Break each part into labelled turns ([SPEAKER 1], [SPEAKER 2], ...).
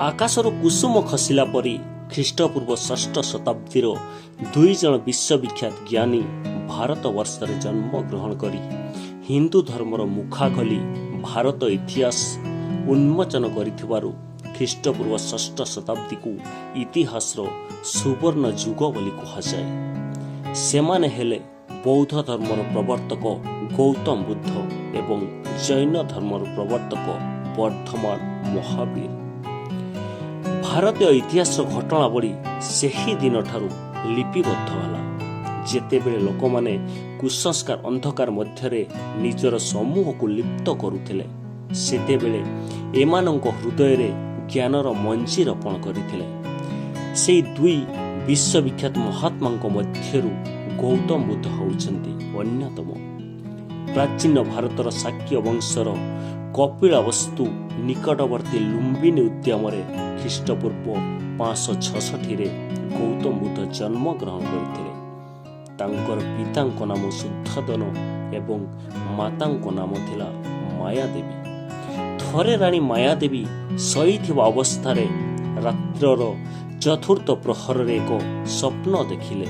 [SPEAKER 1] ଆକାଶରୁ କୁସୁମ ଖସିଲା ପରି ଖ୍ରୀଷ୍ଟପୂର୍ବ ଷଷ୍ଠ ଶତାବ୍ଦୀର ଦୁଇ ଜଣ ବିଶ୍ୱବିଖ୍ୟାତ ଜ୍ଞାନୀ ଭାରତବର୍ଷରେ ଜନ୍ମଗ୍ରହଣ କରି ହିନ୍ଦୁ ଧର୍ମର ମୁଖା ଖୋଲି ଭାରତ ଇତିହାସ ଉନ୍ମୋଚନ କରିଥିବାରୁ ଖ୍ରୀଷ୍ଟପୂର୍ବ ଷଷ୍ଠ ଶତାବ୍ଦୀକୁ ଇତିହାସର ସୁବର୍ଣ୍ଣ ଯୁଗ ବୋଲି କୁହାଯାଏ। ସେମାନେ ହେଲେ ବୌଦ୍ଧ ଧର୍ମର ପ୍ରବର୍ତ୍ତକ ଗୌତମ ବୁଦ୍ଧ ଏବଂ ଜୈନ ଧର୍ମର ପ୍ରବର୍ତ୍ତକ ବର୍ଦ୍ଧମାନ ମହାବୀର। ଭାରତୀୟ ଇତିହାସର ଘଟଣାବଳୀ ସେହି ଦିନଠାରୁ ଲିପିବଦ୍ଧ ହେଲା, ଯେତେବେଳେ ଲୋକମାନେ କୁସଂସ୍କାର ଅନ୍ଧକାର ମଧ୍ୟରେ ନିଜର ସମୂହକୁ ଲିପ୍ତ କରୁଥିଲେ, ସେତେବେଳେ ଏମାନଙ୍କ ହୃଦୟରେ ଜ୍ଞାନର ମଞ୍ଜି ରୋପଣ କରିଥିଲେ। ସେଇ ଦୁଇ ବିଶ୍ୱବିଖ୍ୟାତ ମହାତ୍ମାଙ୍କ ମଧ୍ୟରୁ ଗୌତମ ବୁଦ୍ଧ ହେଉଛନ୍ତି ଅନ୍ୟତମ। ପ୍ରାଚୀନ ଭାରତର ଶାକ୍ୟ ବଂଶର କପିଳବସ୍ତୁ ନିକଟବର୍ତ୍ତୀ ଲୁମ୍ବିନୀ ଉଦ୍ୟାନରେ ଖ୍ରୀଷ୍ଟପୂର୍ବ 566ରେ ଗୌତମ ବୁଦ୍ଧ ଜନ୍ମଗ୍ରହଣ କରିଥିଲେ। ତାଙ୍କର ପିତାଙ୍କ ନାମ ଶୁଦ୍ଧୋଦନ ଏବଂ ମାତାଙ୍କ ନାମ ଥିଲା ମାୟାଦେବୀ। ଥରେ ରାଣୀ ମାୟାଦେବୀ ଶୋଇଥିବା ଅବସ୍ଥାରେ ରାତ୍ରର ଚତୁର୍ଥ ପ୍ରହରରେ ଏକ ସ୍ୱପ୍ନ ଦେଖିଲେ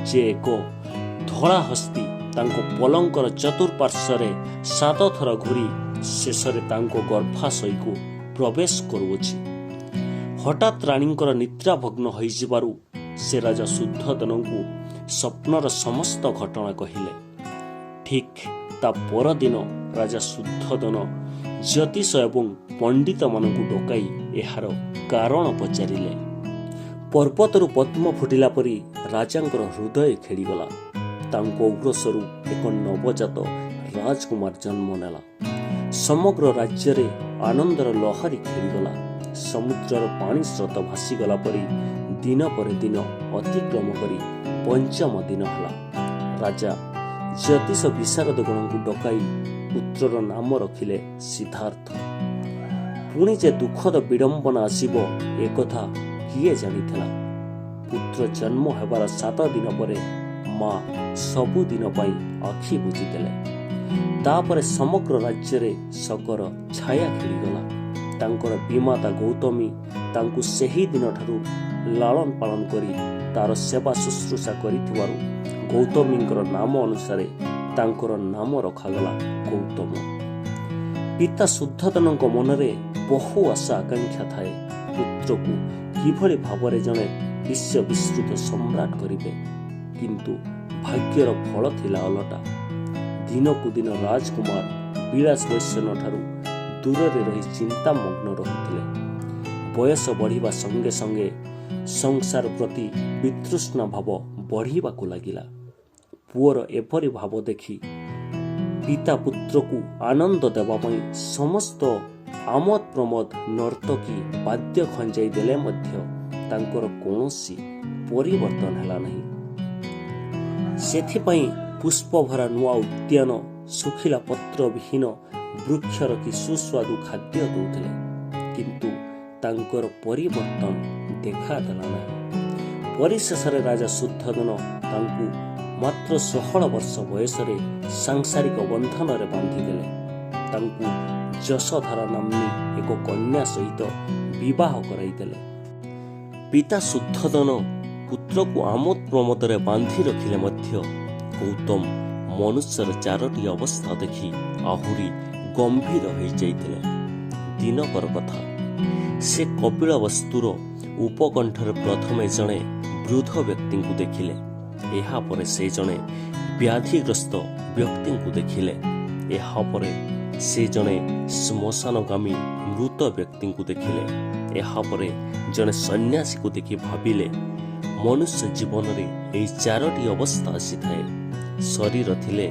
[SPEAKER 1] ଯେ ଏକ ଧଳା ହସ୍ତି ତାଙ୍କ ପଲଙ୍କର ଚତୁଃପାର୍ଶ୍ୱରେ ସାତ ଥର ଘୂରି ଶେଷରେ ତାଙ୍କ ଗର୍ଭାଶୟକୁ ପ୍ରବେଶ କରୁଅଛି। ହଠାତ୍ ରାଣୀଙ୍କର ନିଦ୍ରା ଭଗ୍ନ ହୋଇଯିବାରୁ ସେ ରାଜା ଶୁଦ୍ଧୋଦନଙ୍କୁ ସ୍ୱପ୍ନର ସମସ୍ତ ଘଟଣା କହିଲେ। ଠିକ୍ ତା ପରଦିନ ରାଜା ଶୁଦ୍ଧୋଦନ ଜ୍ୟୋତିଷ ଏବଂ ପଣ୍ଡିତମାନଙ୍କୁ ଡକାଇ ଏହାର କାରଣ ପଚାରିଲେ। ପର୍ବତରୁ ପଦ୍ମ ଫୁଟିଲା ପରି ରାଜାଙ୍କର ହୃଦୟ ଖେଳିଗଲା। ତାଙ୍କ ଔରସରୁ ଏକ ନବଜାତ ରାଜକୁମାର ଜନ୍ମ ନେଲା। ସମଗ୍ର ରାଜ୍ୟରେ ଆନନ୍ଦର ଲହରୀ ଖେଳିଗଲା। ସମୁଦ୍ରର ପାଣି ସ୍ରୋତ ଭାସିଗଲା ପରି ଦିନ ପରେ ଦିନ ଅତିକ୍ରମ କରି ପଞ୍ଚମ ଦିନ ହେଲା। ରାଜା ଜ୍ୟୋତିଷ ବିଶାରଦ ଗଣଙ୍କୁ ଡକାଇ ପୁତ୍ରର ନାମ ରଖିଲେ ସିଦ୍ଧାର୍ଥ। ପୁଣି ଯେ ଦୁଃଖଦ ବିଡ଼ମ୍ବନା ଆସିବ, ଏକଥା କିଏ ଜାଣିଥିଲା? ପୁତ୍ର ଜନ୍ମ ହେବାର 7 ଦିନ ପରେ ମା ସବୁଦିନ ପାଇଁ ଆଖି ବୁଜିଦେଲେ। ତାପରେ ସମଗ୍ର ରାଜ୍ୟରେ ଶୋକର ଛାୟା ଖେଳିଗଲା। ତାଙ୍କର ବିମାତା ଗୌତମୀ ତାଙ୍କୁ ସେହି ଦିନଠାରୁ ଲାଳନ ପାଳନ କରି ତାର ସେବା ଶୁଶ୍ରୂଷା କରିଥିବାରୁ ଗୌତମୀଙ୍କର ନାମ ଅନୁସାରେ ତାଙ୍କର ନାମ ରଖାଗଲା ଗୌତମ। ପିତା ଶୁଦ୍ଧୋଦନଙ୍କ ମନରେ ବହୁ ଆଶା ଆକାଂକ୍ଷା ଥାଏ, ପୁତ୍ରକୁ କିଭଳି ଭାବରେ ଜଣେ ବିଶ୍ୱ ବିଶ୍ରୁତ ସମ୍ରାଟ କରିବେ। କିନ୍ତୁ ଭାଗ୍ୟର ଫଳ ଥିଲା ଅଲଟା। ଦିନକୁ ଦିନ ରାଜକୁମାର ବିଳାସ ବୈସନ ଠାରୁ ଦୂରରେ ରହି ଚିନ୍ତାମଗ୍ନ ରହୁଥିଲେ। ବୟସ ବଢ଼ିବା ସଙ୍ଗେ ସଙ୍ଗେ ସଂସାର ପ୍ରତି ବିତୃଷ୍ଣା ଭାବ ବଢ଼ିବାକୁ ଲାଗିଲା। ପୁଅର ଏପରି ଭାବ ଦେଖି ପିତା ପୁତ୍ରକୁ ଆନନ୍ଦ ଦେବା ପାଇଁ ସମସ୍ତ ଆମୋଦ ପ୍ରମୋଦ, ନର୍ତ୍ତକୀ, ବାଦ୍ୟ ଖଞ୍ଜାଇ ଦେଲେ ମଧ୍ୟ ତାଙ୍କର କୌଣସି ପରିବର୍ତ୍ତନ ହେଲା ନାହିଁ। ସେଥିପାଇଁ ପୁଷ୍ପଭରା ନୂଆ ଉଦ୍ୟାନ, ଶୁଖିଲା ପତ୍ରବିହୀନ ବୃକ୍ଷ ରଖି ସୁସ୍ୱାଦୁ ଖାଦ୍ୟ ଦେଉଥିଲେ, କିନ୍ତୁ ତାଙ୍କର ପରିବର୍ତ୍ତନ ଦେଖାଦେଲା ନାହିଁ। ପରିଶେଷରେ ରାଜା ଶୁଦ୍ଧୋଦନ ତାଙ୍କୁ ମାତ୍ର 16 ବର୍ଷ ବୟସରେ ସାଂସାରିକ ବନ୍ଧନରେ ବାନ୍ଧିଦେଲେ। ତାଙ୍କୁ ଯଶୋଧରା ନାମ୍ନୀ ଏକ କନ୍ୟା ସହିତ ବିବାହ କରାଇଦେଲେ। ପିତା ଶୁଦ୍ଧୋଦନ ପୁତ୍ରକୁ ଆମୋଦ ପ୍ରମୋଦରେ ବାନ୍ଧି ରଖିଲେ ମଧ୍ୟ ଗୌତମ ମନୁଷ୍ୟର ଚାରୋଟି ଅବସ୍ଥା ଦେଖି ଆହୁରି ଗମ୍ଭୀର ହୋଇଯାଇଥିଲେ। ଦିନକର କଥା, ସେ କପିଳବସ୍ତୁର ଉପକଣ୍ଠରେ ପ୍ରଥମେ ଜଣେ ବୃଦ୍ଧ ବ୍ୟକ୍ତିଙ୍କୁ ଦେଖିଲେ। ଏହାପରେ ସେ ଜଣେ ବ୍ୟାଧିଗ୍ରସ୍ତ ବ୍ୟକ୍ତିଙ୍କୁ ଦେଖିଲେ। ଏହାପରେ ସେ ଜଣେ ଶ୍ମଶାନଗାମୀ ମୃତ ବ୍ୟକ୍ତିଙ୍କୁ ଦେଖିଲେ। ଏହାପରେ ଜଣେ ସନ୍ନ୍ୟାସୀକୁ ଦେଖି ଭାବିଲେ, ମନୁଷ୍ୟ ଜୀବନରେ ଏହି ଚାରୋଟି ଅବସ୍ଥା ଆସିଥାଏ। ଶରୀର ଥିଲେ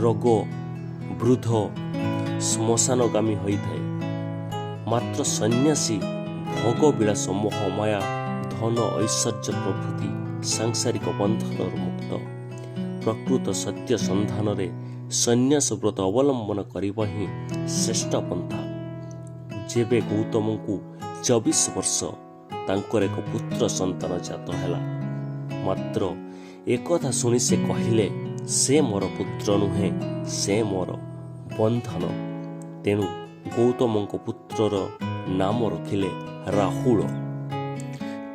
[SPEAKER 1] ରୋଗ, ବୃଦ୍ଧ, ଶ୍ମଶାନଗାମୀ ହୋଇଥାଏ। ମାତ୍ର ସନ୍ନ୍ୟାସୀ ଭୋଗ ବିଳାସ, ମୋହ, ମାୟା, ଧନ, ଐଶ୍ୱର୍ଯ୍ୟ ପ୍ରଭୃତି ସାଂସାରିକ ବନ୍ଧନରୁ ମୁକ୍ତ। ପ୍ରକୃତ ସତ୍ୟ ସନ୍ଧାନରେ ସନ୍ନ୍ୟାସ ବ୍ରତ ଅବଲମ୍ବନ କରିବା ହିଁ ଶ୍ରେଷ୍ଠ ପନ୍ଥା। ଯେବେ ଗୌତମଙ୍କୁ 24 ବର୍ଷ, ତାଙ୍କର ଏକ ପୁତ୍ର ସନ୍ତାନ ଜାତ ହେଲା। ମାତ୍ର ଏକଥା ଶୁଣି ସେ କହିଲେ, ସେ ମୋର ପୁତ୍ର ନୁହେଁ, ସେ ମୋର ବନ୍ଧନ। ତେଣୁ ଗୌତମଙ୍କ ପୁତ୍ରର ନାମ ରଖିଲେ ରାହୁଳ।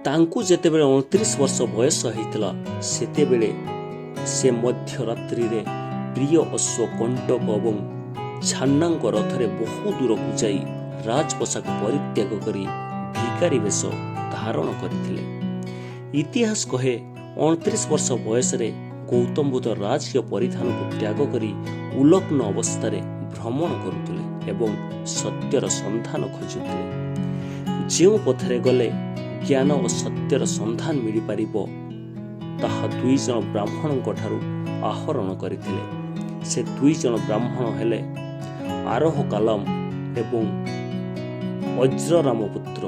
[SPEAKER 1] ତାଙ୍କୁ ଯେତେବେଳେ 29 ବର୍ଷ ବୟସ ହେଇଥିଲା, ସେତେବେଳେ ସେ ମଧ୍ୟରାତ୍ରିରେ ପ୍ରିୟ ଅଶ୍ୱ କଣ୍ଟକ ଏବଂ ଛାନ୍ନାଙ୍କ ରଥରେ ବହୁ ଦୂରକୁ ଯାଇ ରାଜପୋଷାକ ପରିତ୍ୟାଗ କରି ଭିକାରୀ ବେଶ ଧାରଣ କରିଥିଲେ। ଇତିହାସ କହେ, 29 ବର୍ଷ ବୟସରେ ଗୌତମ ବୁଦ୍ଧ ରାଜକୀୟ ପରିଧାନକୁ ତ୍ୟାଗ କରି ଉଲଗ୍ନ ଅବସ୍ଥାରେ ଭ୍ରମଣ କରୁଥିଲେ ଏବଂ ସତ୍ୟର ସନ୍ଧାନ ଖୋଜୁଥିଲେ। ଯେଉଁ ପଥରେ ଗଲେ ଜ୍ଞାନ ଓ ସତ୍ୟର ସନ୍ଧାନ ମିଳିପାରିବ, ତାହା ଦୁଇ ଜଣ ବ୍ରାହ୍ମଣଙ୍କ ଠାରୁ ଆହରଣ କରିଥିଲେ। ସେ ଦୁଇ ଜଣ ବ୍ରାହ୍ମଣ ହେଲେ ଆରୋହ କାଲାମ ଏବଂ ଅଜ୍ରରାମ ପୁତ୍ର।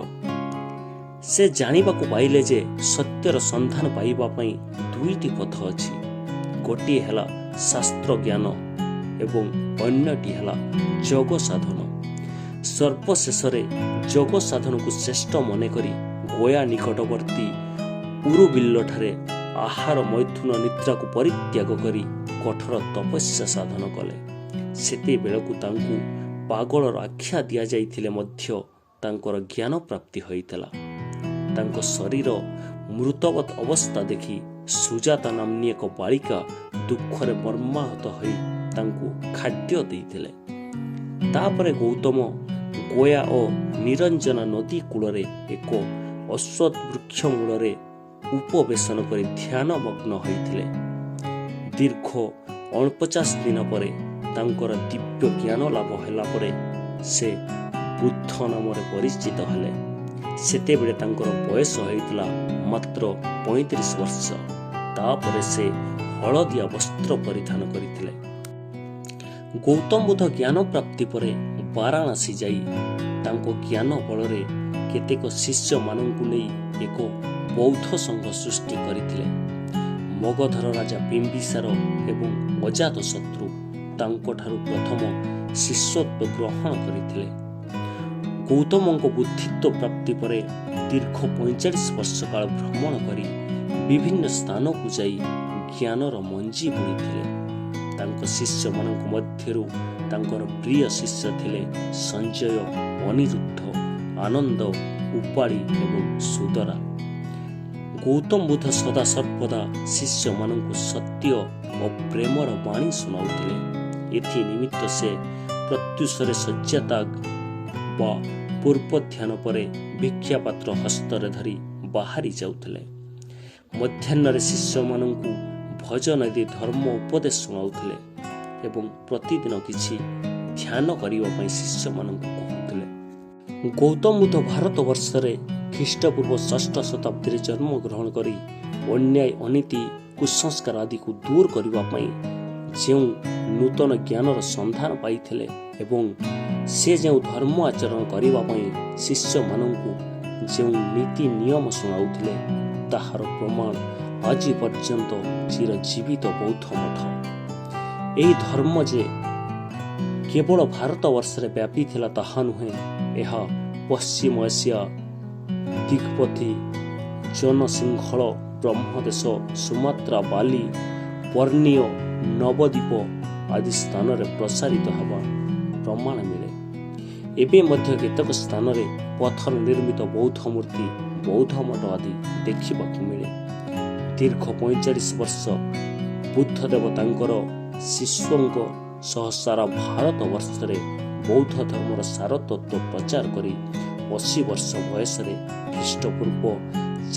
[SPEAKER 1] ସେ ଜାଣିବାକୁ ପାଇଲେ ଯେ ସତ୍ୟର ସନ୍ଧାନ ପାଇବା ପାଇଁ ଦୁଇଟି ପଥ ଅଛି। ଗୋଟିଏ ହେଲା ଶାସ୍ତ୍ର ଜ୍ଞାନ ଏବଂ ଅନ୍ୟଟି ହେଲା ଯୋଗ ସାଧନ। ସର୍ବଶେଷରେ ଯୋଗ ସାଧନକୁ ଶ୍ରେଷ୍ଠ ମନେକରି ଗୟା ନିକଟବର୍ତ୍ତୀ ଉରୁବିଲ୍ଲଠାରେ ଆହାର, ମୈଥୁନ, ନିଦ୍ରାକୁ ପରିତ୍ୟାଗ କରି କଠୋର ତପସ୍ୟା ସାଧନ କଲେ। ସେତେବେଳକୁ ତାଙ୍କୁ ପାଗଳର ଆଖ୍ୟା ଦିଆଯାଇଥିଲେ ମଧ୍ୟ ତାଙ୍କର ଜ୍ଞାନ ପ୍ରାପ୍ତି ହୋଇଥିଲା। ତାଙ୍କ ଶରୀର ମୃତବତ୍ ଅବସ୍ଥା ଦେଖି ସୁଜାତା ନାମ୍ନୀ ଏକ ବାଳିକା ଦୁଃଖରେ ମର୍ମାହତ ହୋଇ ତାଙ୍କୁ ଖାଦ୍ୟ ଦେଇଥିଲେ। ତାପରେ ଗୌତମ ଗୟା ଓ ନିରଞ୍ଜନା ନଦୀ କୂଳରେ ଏକ ଅଶ୍ୱତ୍ଥ ବୃକ୍ଷ ମୂଳରେ ଉପବେଶନ କରି ଧ୍ୟାନମଗ୍ନ ହୋଇଥିଲେ। ଦୀର୍ଘ 49 ଦିନ ପରେ ତାଙ୍କର ଦିବ୍ୟ ଜ୍ଞାନ ଲାଭ ହେଲା ପରେ ସେ ବୁଦ୍ଧ ନାମରେ ପରିଚିତ ହେଲେ। ସେତେବେଳେ ତାଙ୍କର ବୟସ ହୋଇଥିଲା ମାତ୍ର 35 ବର୍ଷ। ତାପରେ ସେ ହଳଦିଆ ବସ୍ତ୍ର ପରିଧାନ କରିଥିଲେ। ଗୌତମ ବୁଦ୍ଧ ଜ୍ଞାନ ପ୍ରାପ୍ତି ପରେ ବାରାଣାସୀ ଯାଇ ତାଙ୍କ ଜ୍ଞାନ ବଳରେ କେତେକ ଶିଷ୍ୟମାନଙ୍କୁ ନେଇ ଏକ ବୌଦ୍ଧ ସଂଘ ସୃଷ୍ଟି କରିଥିଲେ। ମଗଧର ରାଜା ବିମ୍ବିସାର ଏବଂ ଅଜାତଶତ୍ରୁ ତାଙ୍କଠାରୁ ପ୍ରଥମ ଶିଷ୍ୟତ୍ୱ ଗ୍ରହଣ କରିଥିଲେ। ଗୌତମଙ୍କ ବୁଦ୍ଧତ୍ୱ ପ୍ରାପ୍ତି ପରେ ଦୀର୍ଘ 45 ବର୍ଷ କାଳ ଭ୍ରମଣ କରି ବିଭିନ୍ନ ସ୍ଥାନକୁ ଯାଇ ଜ୍ଞାନର ମଞ୍ଜି ବୁଣିଥିଲେ। ତାଙ୍କ ଶିଷ୍ୟମାନଙ୍କ ମଧ୍ୟରୁ ତାଙ୍କର ପ୍ରିୟ ଶିଷ୍ୟ ଥିଲେ ସଞ୍ଜୟ, ଅନିରୁଦ୍ଧ, ଆନନ୍ଦ, ଉପାଳି ଏବଂ ସୁଦରା। ଗୌତମ ବୁଦ୍ଧ ସଦା ସର୍ବଦା ଶିଷ୍ୟମାନଙ୍କୁ ସତ୍ୟ ଓ ପ୍ରେମର ବାଣୀ ଶୁଣାଉଥିଲେ। ଏଥି ନିମିତ୍ତ ସେ ପ୍ରତ୍ୟୁଷରେ ଶଯ୍ୟାତ୍ୟାଗ ବା ପୂର୍ବ ଧ୍ୟାନ ପରେ ଭିକ୍ଷାପାତ୍ର ହସ୍ତରେ ଧରି ବାହାରି ଯାଉଥିଲେ। ମଧ୍ୟାହ୍ନରେ ଶିଷ୍ୟମାନଙ୍କୁ ଭୋଜନ ଦେଇ ଧର୍ମ ଉପଦେଶ ଶୁଣାଉଥିଲେ ଏବଂ ପ୍ରତିଦିନ କିଛି ଧ୍ୟାନ କରିବା ପାଇଁ ଶିଷ୍ୟମାନଙ୍କୁ କହୁଥିଲେ। ଗୌତମ ବୁଦ୍ଧ ଭାରତବର୍ଷରେ ଖ୍ରୀଷ୍ଟପୂର୍ବ ଷଷ୍ଠ ଶତାବ୍ଦୀରେ ଜନ୍ମଗ୍ରହଣ କରି ଅନ୍ୟାୟ, ଅନୀତି, କୁସଂସ୍କାର ଆଦିକୁ ଦୂର କରିବା ପାଇଁ ଯେଉଁ ନୂତନ ଜ୍ଞାନର ସନ୍ଧାନ ପାଇଥିଲେ ଏବଂ ସେ ଯେଉଁ ଧର୍ମ ଆଚରଣ କରିବା ପାଇଁ ଶିଷ୍ୟମାନଙ୍କୁ ଯେଉଁ ନୀତି ନିୟମ ଶୁଣାଉଥିଲେ, ତାହାର ପ୍ରମାଣ ଆଜି ପର୍ଯ୍ୟନ୍ତ ଚିରଜୀବିତ ବୌଦ୍ଧ ମଠ। ଏହି ଧର୍ମ ଯେ କେବଳ ଭାରତବର୍ଷରେ ବ୍ୟାପିଥିଲା ତାହା ନୁହେଁ, ଏହା ପଶ୍ଚିମ ଏସିଆ, ଦିଗ୍ପଥୀ, ଜନସିଂହଳ, ବ୍ରହ୍ମଦେଶ, ସୁମାତ୍ରା, ବାଲି, ବର୍ଣ୍ଣିଓ, ନବଦ୍ୱୀପ ଆଦି ସ୍ଥାନରେ ପ୍ରସାରିତ ହେବା ପ୍ରମାଣ ମିଳେ। ଏବେ ମଧ୍ୟ କେତେକ ସ୍ଥାନରେ ପଥର ନିର୍ମିତ ବୌଦ୍ଧ ମୂର୍ତ୍ତି, ବୌଦ୍ଧ ମଠ ଆଦି ଦେଖିବାକୁ ମିଳେ। ଦୀର୍ଘ 45 ବର୍ଷ ବୁଦ୍ଧଦେବ ତାଙ୍କର ଶିଷ୍ୟଙ୍କ ସହ ସାରା ଭାରତବର୍ଷରେ ବୌଦ୍ଧ ଧର୍ମର ସାରତତ୍ତ୍ୱ ପ୍ରଚାର କରି 80 ବର୍ଷ ବୟସରେ ଖ୍ରୀଷ୍ଟପୂର୍ବ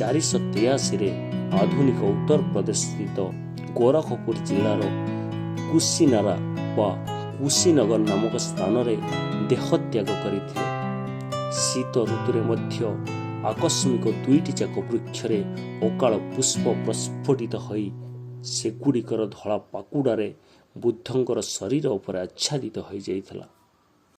[SPEAKER 1] 483ରେ ଆଧୁନିକ ଉତ୍ତରପ୍ରଦେଶ ସ୍ଥିତ ଗୋରଖପୁର ଜିଲ୍ଲାର କୁଶିନାରା ବା କୁଶୀନଗର ନାମକ ସ୍ଥାନରେ ଦେହତ୍ୟାଗ କରିଥିଲେ। ଶୀତ ଋତୁରେ ମଧ୍ୟ ଆକସ୍ମିକ ଦୁଇଟି ଯାକ ବୃକ୍ଷରେ ଅକାଳ ପୁଷ୍ପ ପ୍ରସ୍ଫୁଟିତ ହୋଇ ସେଗୁଡ଼ିକର ଧଳା ପାଖୁଡ଼ାରେ ବୁଦ୍ଧଙ୍କର ଶରୀର ଉପରେ ଆଚ୍ଛାଦିତ ହୋଇଯାଇଥିଲା।